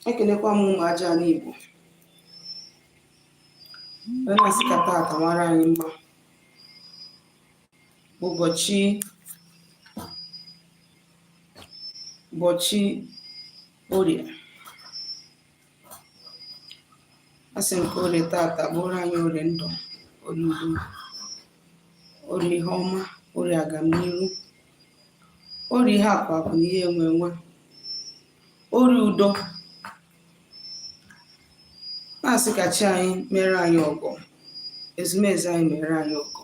Ekenekwa m ụmụ aja ala Igbo, wee na-asị ka taata mara anyị mma, bụ ụbọchị orie. Asị m ka orie taata bụrụ anyị orie ndụ, orie udo, orie ihe ọma, orie agamniru, orie ihe akụ akụ na ihe enwe enwe, orie udo. Na-asị ka chi anyị mere anyị ọgọ, ezumezu anyị mere anyị ọgọ,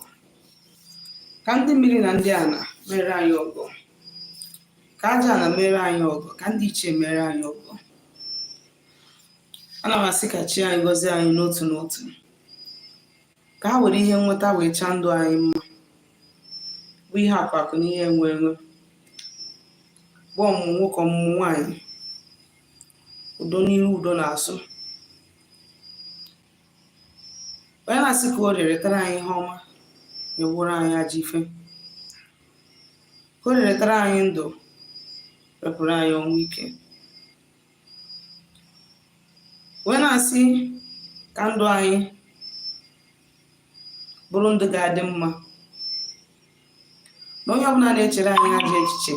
ka ndị mmiri na ndị ana mere anyị ọgọ, ka aja ana mere anyị ọgọ, ka ndị ichie mere anyị ọgọ. Ana m asị ka chi anyị gọzie anyị n'otu n'otu, ka ha were ihe nweta wee chaa ndụ anyị mma, bụ ihe akụ akụ na ihe enwe enwe, bụ ọmụmụ nwoke, ọmụmụ nwaanyị, udo n'iru, udo n'azụ. Onye na-asị ka orie retara anyị ihe ọma, ewuru anyị ajọ ife, ka orie retara anyị ndụ, repụrụ anyị ọnwụ ike. Wee na-asị ka ndụ anyị bụrụ ndụ ga-adị mma, na onye ọbụla na-echere anyị ajọ echiche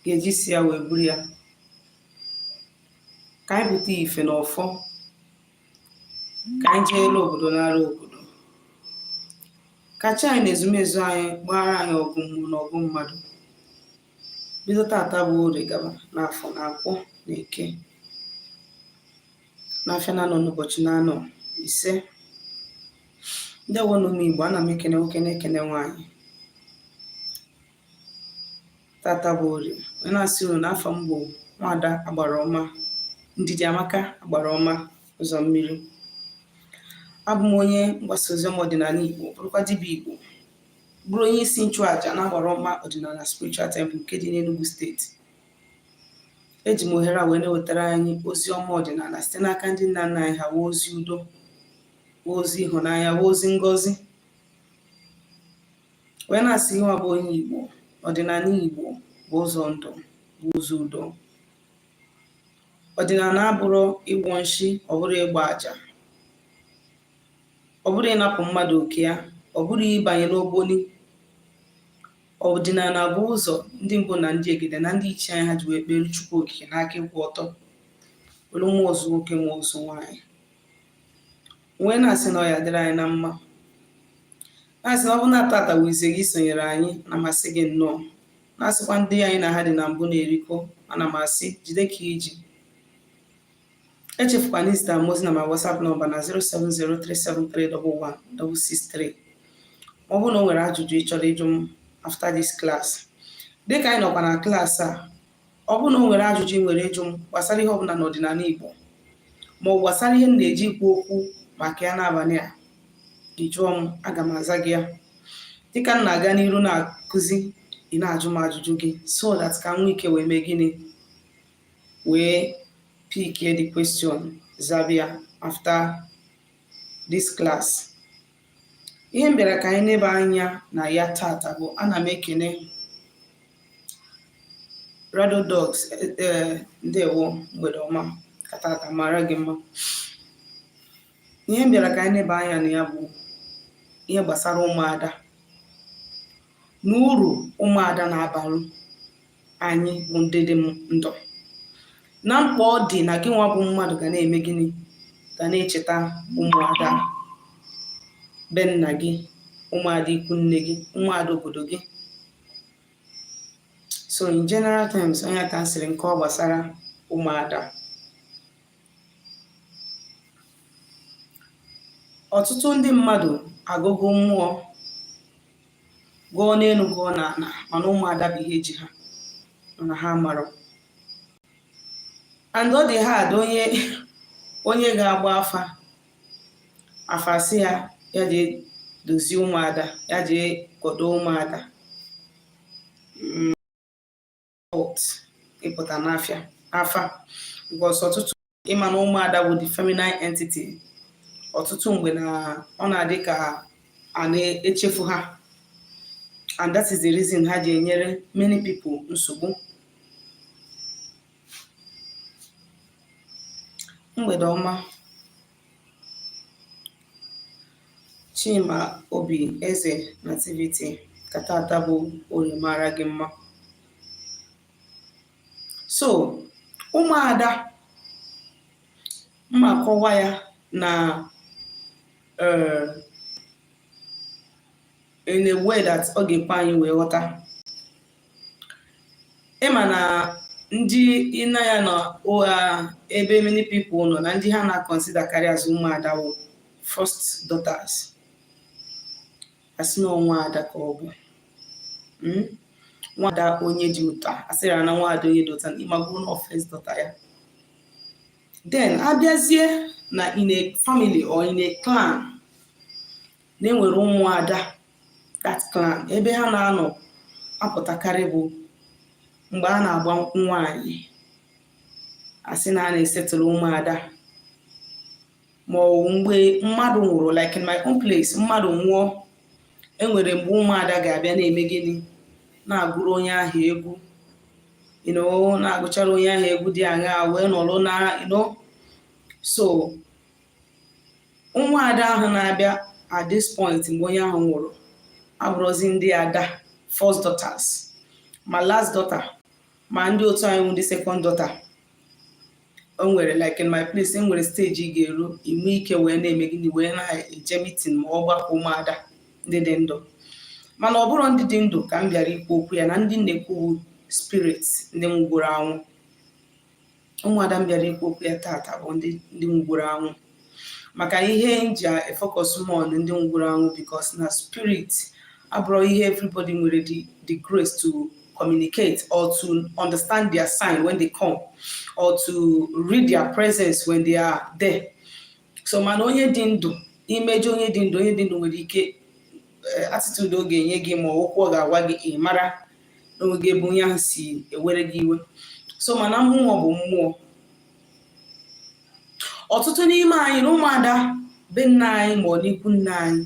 ga-eji isi ya wee buru ya. Ka anyị pụta ife na ọfọ, ka anyị jee elu obodo nara obodo, ka chi anyị na ezumezu anyị gbara anyị ọgụ mmụọ na ọgụ mmadụ, bido tata bụ orie gaba n'afọ na nkwọ na eke n'afịa na anọ n'ụbọchị na anọ. Ise. Ndewo na ụmụ Igbo. Ana m ekene nwoke, na-ekene nwaanyị. Tata bụ orie. Onye na-asị unu na afa m bụ Nwaada Agbara Ọma, Ndidi Amaka Agbara Ọma Ụzọ Mmiri. Abụ m onye mgbasa oziọma ọdịnala Igbo, bụrụkwa dibịa Igbo, bụrụ onye isi nchụaja na Agbara Ọma Ọdịnala Spiritual Temple nke dị n'Enugu Steeti. Eji m ohere a wee na-ewetara anyị ozi ọma ọdịnala site n'aka ndị nna nna anyị ha, wee ozi udo, wee ozi ịhụnanya, wee ozi ngọzi, wee na-asị ihe ọ bụ onye Igbo, ọdịnala Igbo bụ ụzọ ndụ, bụ ụzọ udo. Ọdịnala abụrụ ịgwọ nshi, ọ bụrụ ịgba àjà, ọ bụrụ ịnapụ mmadụ oke ya, ọ bụrụ ịbanye n'ogboni. Ọdịnala bụ ụzọ ndị mbụ na ndị egede na ndị ichie anyị ha ji wee kpere Chukwu Okike n'aka ịkwụ ọtọ, were nwa ọzụ nwoke, nwa ọzụ nwaanyị, wee na-asị na ọ ya dịrị anyị na mma. Na-asị na ọ bụ na tata bụ izizi gị sonyere anyị, na m asị gị nnọọ. Na-asịkwa ndị anyị na ha dị na mbụ na-erikọ, ana m asị jide ka iji. Echefukwana izite m ozi na my WhatsApp nọmba na 07037311663, ma ọ bụrụ na o nwere ajụjụ ị chọrọ ịjụ m after this class. Dịka anyị nọkwa na klaasị a, ọ bụrụ na o nwere ajụjụ ị nwere ịjụ m gbasara ihe ọbụla n'ọdịnala Igbo, ma ọ gbasara ihe m na-eji ikwu okwu maka ya n'abalị a, ị jụọ m, aga m aza gị ya. Dịka m na-aga n'iru na-akụzi, ị na-ajụ m ajụjụ gị, so that ka m nwee ike wee mee gịnị, wee pick the question, zaba ya after this class. Ihe m bịara ka anyị neba anya na ya tata bụ, ana m ekene Rado Dogs, ee, ndewo, mgbede ọma, ka tata mara gị mma. Ihe m bịara ka anyị neba anya na ya bụ ihe gbasara ụmụada na uru ụmụada na-abalụ anyị bụ ndị dị ndụ, na mkpa ọ dị na gị nwa bụ mmadụ ga na-eme gịnị, ga na-echeta ụmụada be nna gị, ụmụada ikwu nne gị, ụmụada obodo gị. So in general terms, onye ka m sịrị nke ọ gbasara ụmụada. Ọtụtụ ndị mmadụ agụgụ mmụọ, gụọ n'elu, gụọ n'ala, mana ụmụada bụ ihe ji ha, mana ha marọ. And ọ dị hard onye ga-agba afa, afa sị ya ya jee dozie ụmụada, ya jee kwado ụmụada ịpụta n'afịa afa, because ọtụtụ ịma na ụmụada bụ the feminine entity. Ọtụtụ mgbe na ọ na-adị ka a na-echefu ha, and that is the reason ha ji enyere many people nsogbu. Mgbede ọma. Chima Obi Eze Nativity, ka tata bụ Orie mara gị mma. So ụmụada, m ma-akọwa ya na in a way that ọ ga-ekwe anyị wee ghọta. Ị ma na ndị ịna ya na ebe many people nọ na ndị ha na-consider karị as ụmụada wụ first daughters. Asị na nwaada ka ọ bụ, Nwaada onye dị ụtọ, asịrị na nwaada onye dị ụtọ, ịmagoro na first daughter ya. Then abịazie na in a family or in a clan na-enwere ụmụada, that clan, ebe ha na-anọ apụtakarị bụ mgbe a na-agba nkwụ nwaanyị, asị na a na-esetụlụ ụmụada, ma ọ bụ mgbe mmadụ nwụrụ. Like in my own place, mmadụ nwụọ, enwere mgbe ụmụada ga-abịa na-eme gịnị? Na-agụrụ onye ahụ egwu, na-agụchara onye ahụ egwu dị aṅaa wee nọrọ na. So ụmụada ahụ na-abịa at this point mgbe onye ahụ nwụrụ abụrụzi ndị ada first daughters, ma last daughter, ma ndị otu anyị ndị second daughter. O nwere, like in my place, enwere stage ị ga-eru inwe ike wee na-eme gịnị? Wee na-eje meeting ma ọgbakọ ụmụada ndị dị ndụ. Mana ọ bụrụ ndị dị ndụ ka m bịara ikwu okwu ya, na ndị na-ekwu spirit ndị nwụgoro anwụ. Ụmụada m bịara ikwu okwu ya tata bụ ndị nwụgoro anwụ, maka ihe m ji efocus more on ndị nwụgoro anwụ, because na spirit abụrụ ihe everybody nwere the grace to communicate or to understand their sign when they come or to read their presence when they are there. So mana onye dị ndụ, imejọ onye dị ndụ, onye dị ndụ nwere ike attitude ọ ga-enye gị ma okwu ọ ga-agwa gị, ị mara n'onwe ebe onye ahụ si ewere gị iwe. So mana mmụọ bụ mmụọ. Ọtụtụ n'ime anyị na ụmụada be nna anyị ma ọ n'ikwu nna anyị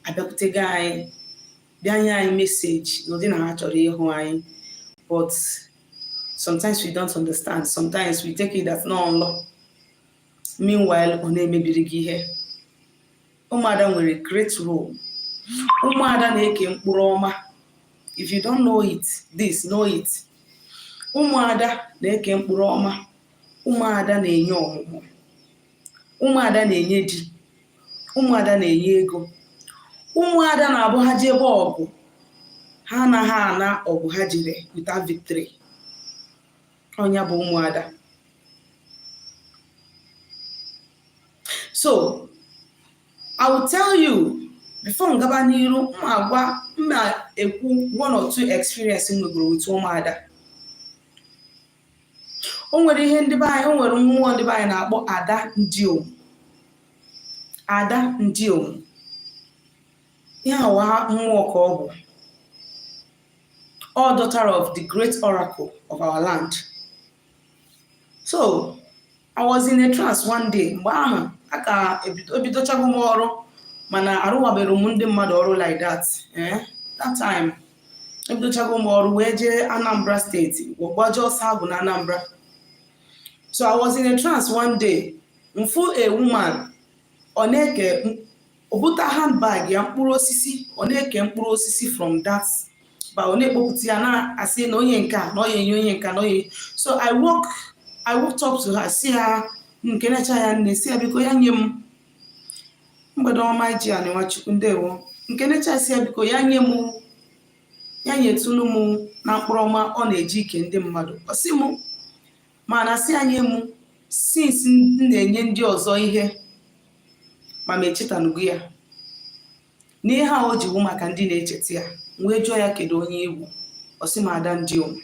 abịakwutego anyị, bịa nye anyị message n'ụdị na ha chọrọ ịhụ anyị, but sometimes we don't understand. Sometimes we take it as no nlọ. Meanwhile, ọ na-emebiri gị ihe. Ụmụada nwere great role. Ụmụada na-eke mkpụrụ ọma. If you don't know it, this, know it. Ụmụada na-eke mkpụrụ ọma. Ụmụada na-enye ọmụmụ. Ụmụada na-enye di. Ụmụada na-enye ego. Ụmụada na-abụ ha jebe ọgụ, ha anaghị ana ọgụ ha jere without victory. Ọnya bụ ụmụada. So I will tell you before m gaba n'iru, m agwa m na-ekwu one or two experience m nwegoro with ụmụada. O nwere ihe ndị be anyị, o nwere mmụọ ndị be anyị na-akpọ ada ndiom. Ada ndiom, ihe awa mmụọ ka ọ bụ, all daughter of the great oracle of our land. So I was in a trance one day. Mgbe ahụ aka ebidochago m ọrụ, mana arụwabere m ndị mmadụ ọrụ like that. That time ebidochago m ọrụ wee jee Anambra Steeti, gbaje ọsọ agwụ na Anambra. So I was in a trance one day, mfu a woman, ọ na-eke obuta handbag ya mkpụrụ osisi, ọ na-eke mkpụrụ osisi from that ba, ọ na-ekpopụta ya, na-asị na onye nke a na ọ ya enye onye nke a na onye. So I walked up to her, si ha nke necha ya nne, si ya biko ya nye m. Mgbede ọma iji anị Nwachukwu, ndewo. Nke necha, si ya biko ya nye m, ya nyetụnụ m na mkpụrụ ọma ọ na-eji ike ndị mmadụ. Ọ sị m mana sị ya nye m, since m na-enye ndị ọzọ ihe ma m echetanugo ya n'ihe a o ji wụ maka ndị na-echeta ya. Wee jụọ ya, kedu onye egwu? Ọ sị m ada ndị om.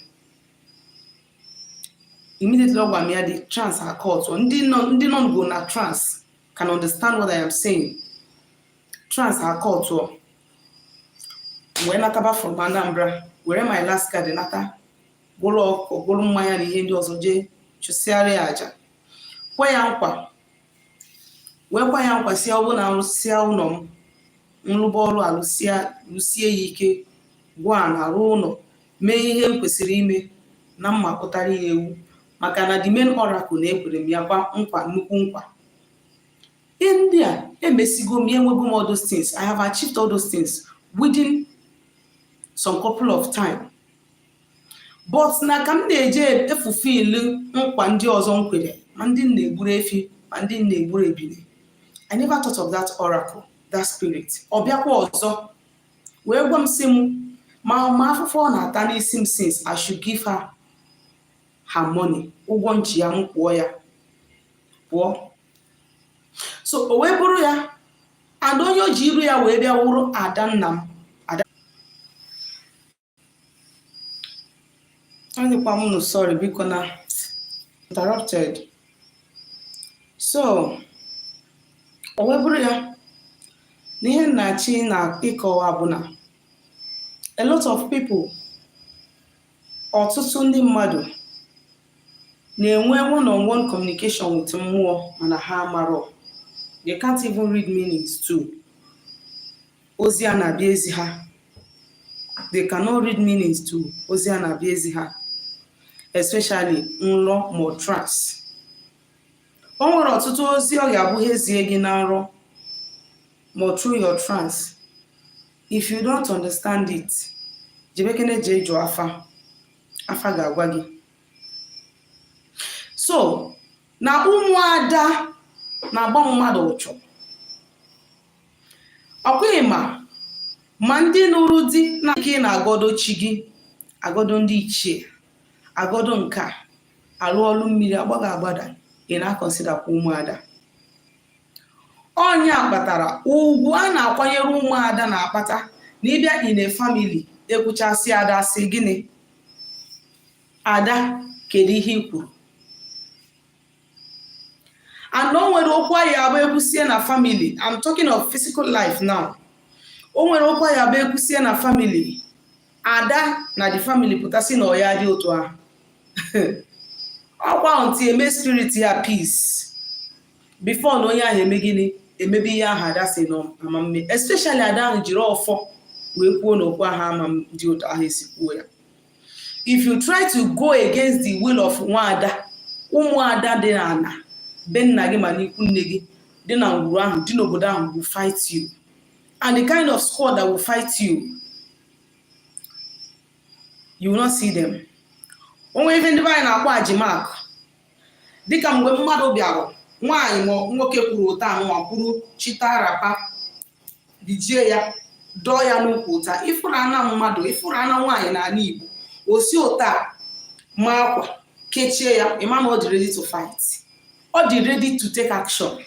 Immediately ọ gwa m ya, the trance akọtụ. Ndị nọ go na trance can understand what I am saying. Trance akọtụ, wee nataba from Anambra, were my last card nata, gwụrụ ọkụ, gwụrụ mmanya na ihe ndị ọzọ, jee chụsịara ya aja, kwe ya nkwa, wee kwa ya nkwa si ọ bụ na arụsịa ụlọ m, nrụba ọrụ alụsịa, lụsie ya ike, gwụọ na arụ ụlọ, mee ihe m kwesịrị ime, na mma kpụtara ya ewu. Maka na the main oracle na-ekwere m ya kwa nkwa, nnukwu nkwa. Ihe ndị a emesigo m ya, enwego m all those things. I have achieved all those things within some couple of time, but na ka m na-eje efulfill nkwa ndị ọzọ m kwere, ma ndị m na-egburu efi, ma ndị m na-egburu ebili, I never thought of that oracle, that spirit. Ọ bịakwa ọzọ wee gwa m, sị m ma afụfụ ọ na-ata n'isi m since, I should give her her money, ụgwọ nchi ya, m kwụọ ya pụọ. So o wee bụrụ ya, and onye o ji iru ya wee bịa wụrụ ada nna m. Ada adịkwa m nụ. Sorry, biko, na interrupted. So o wee bụrụ ya na ihe nna-achị na ịkọwa bụ na a lot of people, ọtụtụ ndị mmadụ na-enwe one on one communication with mmụọ, mana ha amarọ. They can't even read meanings to ozi a na-abịa ezi ha. They cannot read meanings to ozi a na-abịa ezi ha, especially nrọ ma trance. O nwere ọtụtụ ozi ọ ga-abụ ha ezie gị na nrọ ma through your trance. If you don't understand it, jebekene jee jụọ afa. Afa ga-agwa gị. So na ụmụada na-agba mmadụ ụchụ. Ọkwa ma ndị nụrụ di na ike ị na-agọdo chi gị, agọdo ndị ichie, agọdo nke a, alụ ọlụ mmiri, agbago agbada, ị na-aconsiderkwa ụmụada. Ọnya kpatara ugwu a na-akwanyere ụmụada na-akpata na ịbịa in a family, ekwuchasị, ada sị gịnị? Ada, kedu ihe ị kwuru? And o nwere okwu anyị abụ ekwusie na family. I'm talking of physical life now. O nwere okwu anyị abụ ekwusie na family, ada na the family pụtasị na ọya dị otu ahụ, ọkwa ahụ ntị eme spirit ya peace before na onye ahụ eme gịnị, emebe ihe ahụ ada si na amamme, especially ada ahụ jiri ọfọ wee kwuo na okwu ahụ ama dị otu ahụ esi kwuo ya. If you try to go against the will of nwaada, ụmụada dị n'ala be nna gị ma n'ikwu nne gị, dị na ngwuru ahụ, dị n'obodo ahụ, will fight you, and the kind of squad that will fight you, you will not see them. Onwe ife ndị be anyị na-akpọ ajimak, dịka mgbe mmadụ bịara, nwaanyị ma nwoke, kwuru ụta anụnwa, kwuru chita rapa, bijie ya, dọọ ya n'ukwu ụta. Ịfụrụ ana mmadụ, ịfụrụ ana nwaanyị n'ala Igbo, osi ụta ma akwa kechie ya, ịma na ọ dị ready to fight, ọ dị ready to take action.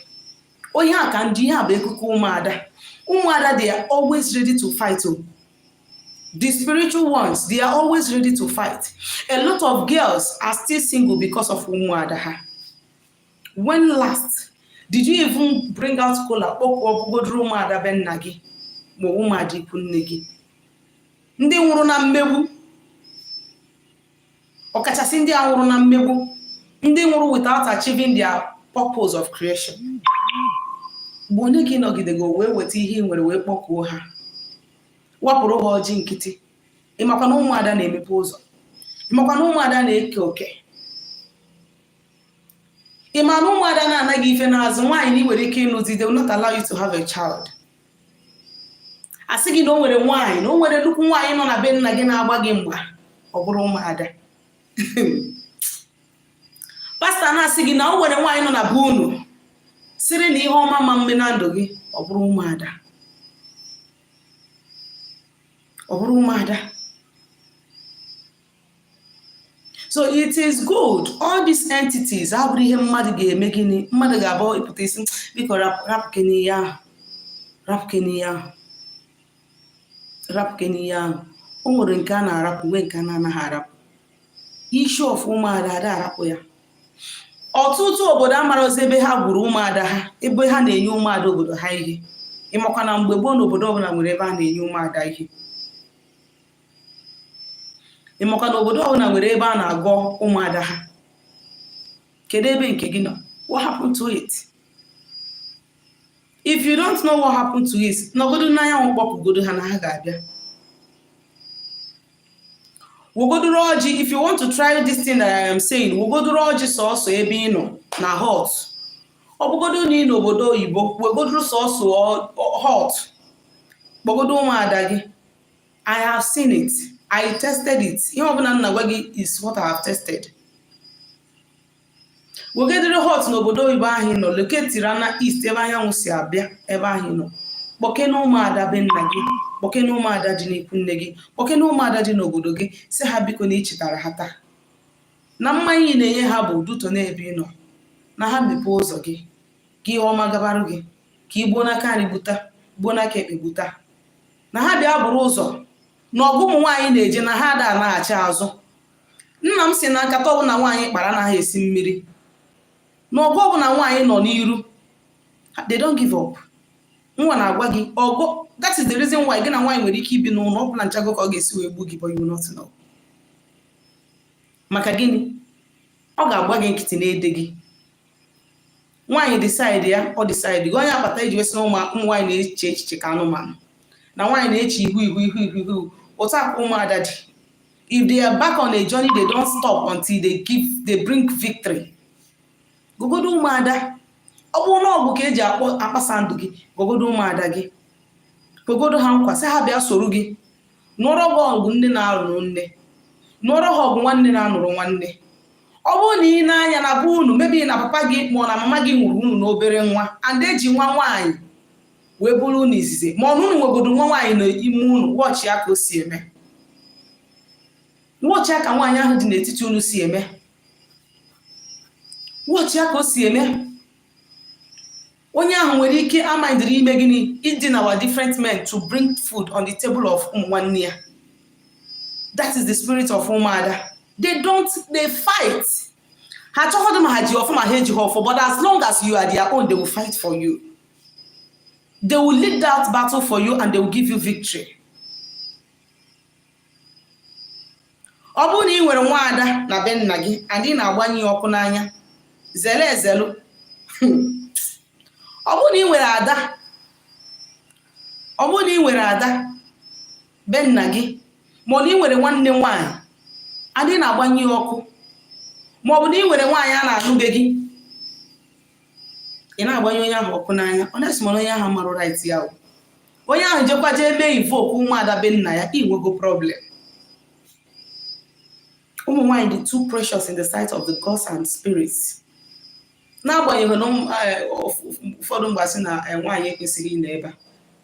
Onye a ka ndị ihe a bụ ekuku ụmụada. Ụmụada, they are always ready to fight o. The spiritual ones, they are always ready to fight. A lot of girls are still single because of ụmụada ha. When last did you even bring out kola, kpọkwuo ọbụgodoro ụmụada be nna gị ma ụmụada ikwu nne gị, ndị nwụrụ na mmegbu, ọkachasị ndị a nwụrụ na mmegbu, ndị nwụrụ without achieving their purpose of creation? Mgbe onye ka ị nọgidego wee weta ihe ị nwere wee kpọkuo ha, wapụrụ ha ọjị nkịtị? Ịmakwa na ụmụada na-emepe ụzọ? Ịmakwa na ụmụada na-eke oke? Ịma na ụmụada na-anaghị ife n'azụ nwaanyị na ị nwere ike ịnụzi? They will not allow you to have a child. Asị gị na o nwere nwaanyị, na o nwere nnukwu nwaanyị nọ na be nna gị na-agba gị mgba, ọ bụrụ ụmụada. Pastọ na-asị gị na o nwere nwaanyị nọ na be unu sịrị na ihe ọma ma mme na ndụ gị, ọ bụrụ ụmụada, ọ bụrụ ụmụada. So it is good, all these entities abụrụ ihe mmadụ ga-eme gịnị, mmadụ ga-abụ ịpụta isi, biko, rapụke n'ihe ahụ, rapụke n'ihe ahụ, rapụke n'ihe ahụ. O nwere nke a na-arapụ, nwee nke a na-anaghị arapụ. Isi ọfụ ụmụada, ada arapụ ya. Ọtụtụ obodo amarozi ebe ha gwuru ụmụada ha, ebe ha na-enye ụmụada obodo ha ihe. Ịmakwa na mgbe gboo, n'obodo ọbụla nwere ebe a na-enye ụmụada ihe? Ịmakwa na obodo ọbụla nwere ebe a na-agọ ụmụada ha? Kedu ebe nke gị nọ? What happened to it? If you don't know what happened to it, nọgodo n'anyanwụ, kpọpụgodo ha na ha ga-abịa. Wegodoro ọjị. If you want to try this thing that I am saying, wegodoro ọjị sọsọ ebe ị nọ na hut. Ọ bụgodo na ị n'obodo oyibo, wegodoro sọsọ hut, kpọgodo ụmụada gị. I have seen it, I tested it. Ihe ọbụla m na-agwa gị is what I have tested. Wegodoro hut n'obodo oyibo ahụ ị nọ, loketiri na east, ebe anyanwụ si abịa, ebe ahụ ị nọ, kpọke na ụmụada be nna gị, kpọke na ụmụada dị n'ikwu nne gị, kpọke na ụmụada dị n'obodo gị, si ha biko na ichetara ha taa, na mmanya ị na-enye ha bụ duto n'ebe ị nọ, na ha mepee ụzọ gị ka ihe ọma gabarụ gị, ka ị gbuo n'aka nri gbuta, gbuo n'aka ekpe gbuta, na ha bịa bụrụ ụzọ na ọgụ ụmụ nwaanyị na-eje, na ha ada anaghachi azụ. Nna m si na nkata ọbụla nwaanyị kpara anaghị esi mmiri, na ọgụ ọbụla nwaanyị nọ n'iru, they don't give up. Nwa na-agwa gị ọgụ. That is the reason why gị na nwaanyị nwere ike ibi n'ụlọ ọbụla nchago ka ọ ga-esi wee gbu gị, but you will not know. Maka gịnị? Ọ ga-agba gị nkịtị na-ede gị. Nwaanyị decide ya, ọ decide gị. Onye akpata iji wesị na ụmụ nwaanyị na-eche echiche ka anụmanụ, na nwaanyị na-eche ihu ihu ihu ihu ihu otu akwa ụmụada dị. If they are back on a journey, they don't stop until they bring victory. Gogodo ụmụada. Ọ bụrụ na ọgwụ ka eji akpọ akpasa ndụ gị, gogodo ụmụada gị, kwegodo ha nkwa, sị ha bịa soro gị nụọrọ gị ọgụ nne na-alụrụ nne, nụọrọ ha ọgụ nwanne na-anụrụ nwanne. Ọ bụrụ na ị na-anya na be unu, mebi na papa gị ma ọ na mama gị nwụrụ unu n'obere nwa, and eji nwa nwaanyị wee bụrụ unu izizi, ma ọ na unu nwegodo nwa nwaanyị n'ime unu, watch ya ka o si eme, watch ya ka nwaanyị ahụ dị n'etiti unu si eme, watch ya ka o si eme. Onye ahụ nwere ike amindịrị ime gịnị? Idinawa different men to bring food on the table of ụmụ nwanne ya. That is the spirit of ụmụada. They don't, they fight. Ha achọghọdụ ma ha ji ọfọ, ma ha ejighị ọfọ, but as long as you are their own, they will fight for you, they will lead that battle for you and they will give you victory. Ọ bụrụ na ị nwere nwaada na be nna gị and ị na-agbanye ya ọkụ n'anya, zere ezelu. Ọ bụrụ na ị nwere ada, ọ bụrụ na ị nwere ada be nna gị, ma ọ na ị nwere nwanne nwaanyị and ị na-agbanye ya ọkụ, ma ọ bụ na ị nwere nwaanyị a na-anụ be gị, ị na-agbanye onye ahụ ọkụ n'anya, ọ na-esi mana onye ahụ marụ right ya. Onye ahụ jekwa jee mee invoke ụmụada be nna ya, inwego problem. Ụmụ nwaanyị dị too precious in the sight of the gods and spirits. N'agbanyeghị na ụfọdụ mgbe asị na nwaanyị ekwesịghị ịnọ ebe a,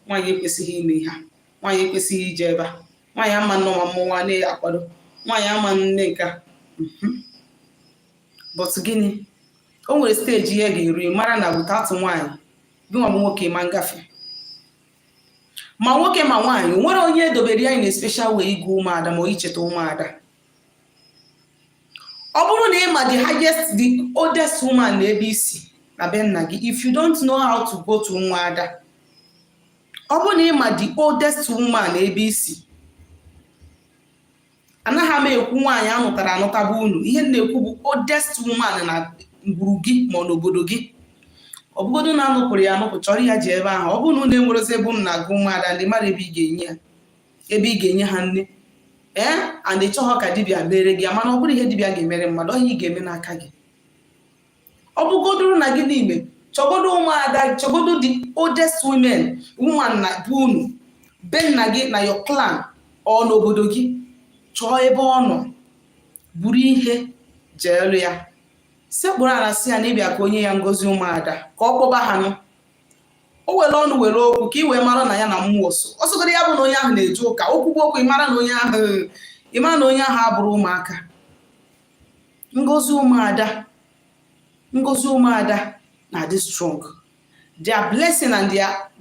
nwaanyị ekwesịghị ime ihe a, nwaanyị ekwesịghị ije ebe a, nwaanyị ama nnọọ ma mmụọ na-akwado nwaanyị, ama nne nke a, but gịnị? O nwere stage ihe ga-eru, mara na without nwaanyị, gị nwa bụ nwoke ma ngafe. Ma nwoke ma nwaanyị, o nwere onye edobere ya in a special way ịgụ ụmụada ma icheta ụmụada. Ọ bụrụ na ị ma the highest, the oldest woman na ebe isi na be nna gị, if you don't know how to go to ụmụada, ọ bụrụ na ị ma the oldest woman na ebe isi, anaghị m ekwu nwaanyị anụtara anụta bụ unu. Ihe m na-ekwu bụ oldest woman na ngwuru gị ma ọ n'obodo gị. Ọ bụgodo na anụpụrụ ya anụpụ, chọrọ ya ji ebe ahụ. Ọ bụrụ na unu enwerozi ebe unu na-agụ ụmụada, ndị mara ebe ị ga-enye ya, ebe ị ga-enye ha nne, ee, and ị chọghọ ka dibịa mere gị ya, mana ọ bụrụ ihe dibịa ga-emere mmadụ, ọ ihe ị ga-eme n'aka gị. Ọ bụgodoro na gị n'ime, chọgodo ụmụada, chọgodo the oldest women, woman na be unu, be nna gị, na your clan ọ n'obodo gị, chọọ ebe ọ nọ, buru ihe jeelu ya, sekpụrụ ala, sị ya na ịbịa ka onye ya ngozi ụmụada, ka ọ kpọba ha nụ. O were ọnụ were okwu ka ị wee mara na ya na mmụọ so. Ọ sọgoro ya bụ na onye ahụ na-eje ụka, okwugbo okwu, ị mara na onye ahụ, ị mara na onye ahụ abụrụ ụmụaka. Ngozi ụmụada, ngozi ụmụada na-adị strong. Their blessing and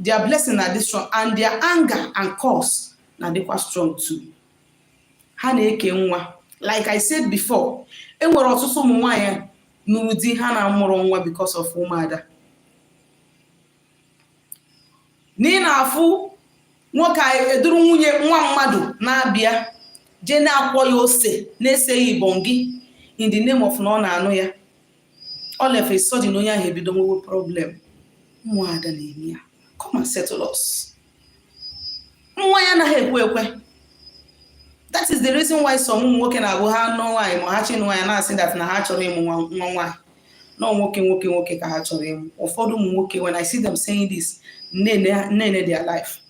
their blessing na-adị strong, and their anger and curse na-adịkwa strong too. Ha na-eke nwa. Like I said before, e nwere ọtụtụ ụmụ nwaanyị nụrụ di ha na-amụrụ nwa because of ụmụada. Na ị na-afụ nwoke a eduru nwunye nwa mmadụ na-abịa jee na-akwọ ya ose, na-ese ya ibongi in the name of na ọ na-anụ ya. All of a sudden, onye ahụ ebido nwewe problem. Ụmụada na-eme ya. Come and settle us. Nwa ya anaghị ekwe ekwe. That is the reason why some ụmụ nwoke na-abụ ha nụọ nwaanyị ma ha chọ ịnụ nwaanyị, na-asị that na ha chọrọ ịmụ nwa nwa nwaanyị, nọ nwoke, nwoke, nwoke ka ha chọrọ ịmụ. Ụfọdụ ụmụ nwoke, when I see them saying this, nne nne their life.